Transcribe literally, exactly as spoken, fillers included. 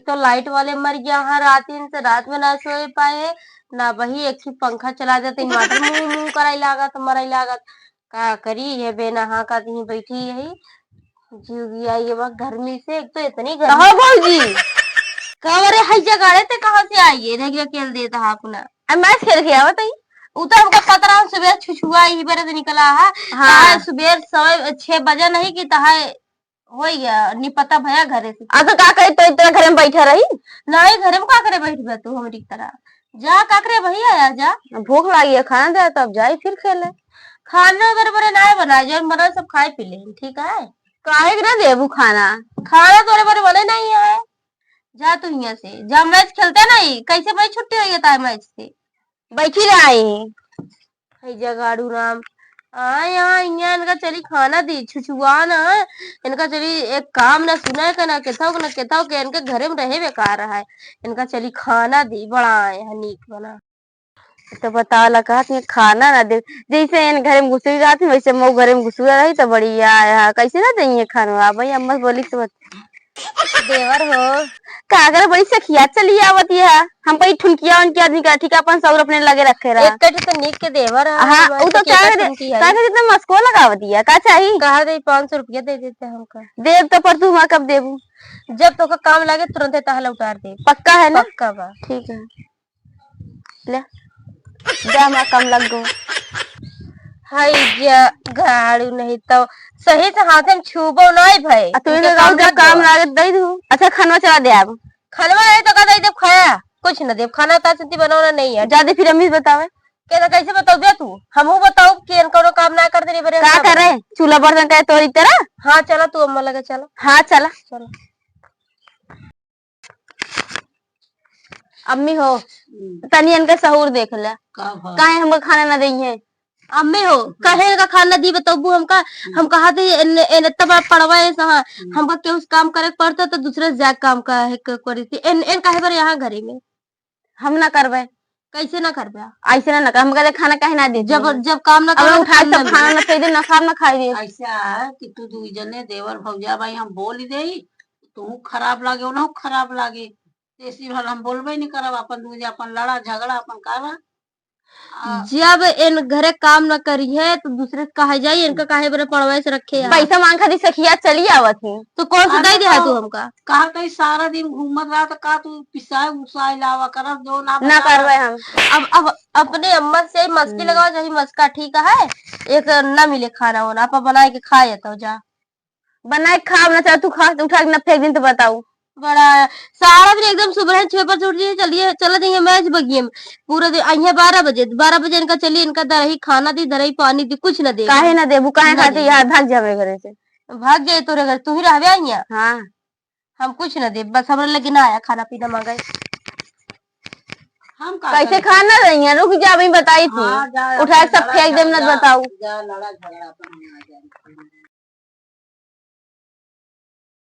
तो लाइट वाले मर गया है, रात दिन से रात में ना सोए पाए, ना वही एक ही पंखा चला जाते, inverter मुंह मुंह कराई लागत, मराई लागत। का करी, ये बेनहा का दी बैठी यही, जीव गया ये बा गर्मी से, एक तो इतनी गर्मी। कहो भौजी। कहो रे, हई जगाड़े ते कहाँ से आई है? देख, अकेल देता है अपना। अब मैच खेल के आवत ही। उ तो हमका पता रहा, सुबह छुछुआ ही बरे से निकला है। हाँ। तहां सुबह सवे छह बजे नहीं कि तहां होई गया, निपता भया घरे से। आ तो का कही, तो इतना घरे में बैठा रही? नहीं, घरे में का करे बैठ बा तू हमरी तरह? जा का करे भैया, आ जा। भूख लागी है, खाना दे, तब जाई फिर खेले। खाना बरे बरे नाय बनाए, जौन बनाए सब खाए पी ले, ठीक है? काहे के ना देबू खाना? खाना तोरे बरे बने नहीं है। जा तू हियां से, जा मैच खेलते नहीं, कैसे भाई छुट्टी होई है ताए मैच से? बैठी रही। है जगाड़ू राम। आ, यहाँ, यहाँ इनका चली खाना दी, छुछुआ ना, इनका चली एक काम ना सुने के, ना केथाओ के, ना केथाओ के, इनके घरे में रहे बेकार है। इनका चली खाना दी, बड़ा आए हैं, नीक बना। तो बतावला, कहत ये खाना ना दे, जैसे इन घरे में घुसुरी रहत है, वैसे मऊ घरे में घुसुरा रही तो बढ़िया है। कैसे ना देंगे खाना? भाई अम्मा बोली तो बत- देवर हो। का करे, बड़ी सखिया चली आवत है। हम कहीं ठुनकिया उनकी आदमी का ठीक अपन सौर अपने लगे रखे रहा। एक कटी तो नीक के देवर है, हाँ, हमारे उ तो तो का केकर करे, ठुनकी है? का करे इतना मस्को लगावत है, का चाही? कहा दे, पाँच सौ रुपया दे देते हमका। देब तो पर तू हमारा कब देबू? जब तोका काम लागे तुरंते तहला उतार दे। पक्का है ना? पक्का बा। ठीक है। ले, जा, हमारा काम लग गो। हाय जा, गाड़ू नहीं तो सही से हाथे में छूबो नहीं भाई। आ, तू इनके इनके काम काम जब लग काम गो। लागे दे दू। अच्छा, खानवा चला दे अब। खानवा है तो का दे देब खाया? कुछ ना देब, खाना ता सती बनाना नहीं है। जा दे फिर अम्मी से बतावे। के तो कैसे बताओ बे तू? हमहू बताओ कि इनका कोनो काम ना कर देनी बरे का हम करे? चूल्हा बर्तन करे तोरी तरह? हाँ, चला तू अम्मा लगे चला। हाँ, चला। चला। अम्मी हो, हम्म। तनी इनका सहूर देख ले। का भा? काहे हमका खाना ना देई है? अम्मी हो, हम्म। काहे इनका खाना दी बताबू हमका? हम्म। हम कहा थे, इन, इन इतना बड़ा पड़वा है सहा, हम्म। हमका केहू से काम करे के पड़ता तो दूसरे से जाके काम का है, क-, करी थी। इन, इन काहे पर यहाँ घरे में? हम ना करबे। कैसे ना करबे? ऐसे ना, ना कर, हमका खाना काहे ना देती जब, है? जब काम ना अब करबे उठा तो सब खाना ना ना फेंक दे, ना खाब ना खाई दे। ऐसा है कि तू दू जने देवर भौजा भाई हम बोल देई, तू खराब लागे, उनहु खराब लागे। ऐसी भर हम बोलबे नहीं करब, अपन दूजे अपन लड़ा झगड़ा अपन काला। आ जब इन घरे काम न करी है तो दूसरे से कहा जाई, इनका काहे बरे पड़वाए से रखे हैं? पैसा मांग खातिर सखिया चली आवत ही। तो कौन सा अरे दे दे है तो तू हमका? कहा कहीं सारा दिन घूमत रहा तो का तू पिसाए उसाए लावा करब जो ना ना बना करबे हम। अब, अब अपने अम्मा से मस्की हम्म। लगाओ, जही मस्का ठीक है, एक ना मिले खाना वाना, आप बनाए के खाए तो जा। बनाए खाब ना, चाहे तू खा, उठा के ना फेंक दिन तो बताऊ। बड़ा सारा दिन एकदम सुबह छह बजे उठ जाइए, चलिए, चला जाइए मैच बगिए में। पूरा दिन अइहे बारह बजे, बारह बजे इनका चलिए, इनका दरही खाना दी, दरही पानी दी, कुछ ना दे। काहे ना देबू, काहे ना खाती देबू। यार, भाग जा हमरे घरे से। भाग जाए तोरे घर, तू ही रहबे अइहे। हाँ। हम कुछ ना देब, बस हमरा लगे ना आया खाना पीना मांगे। हम का कैसे करी? खाना रही है, रुक जा, अभी बताई थी। हाँ, जा, उठा के सब लड़ा फेंक देम ना झगड़ा, बताऊ। जा, लड़ा झगड़ा अपन हम ना जाए।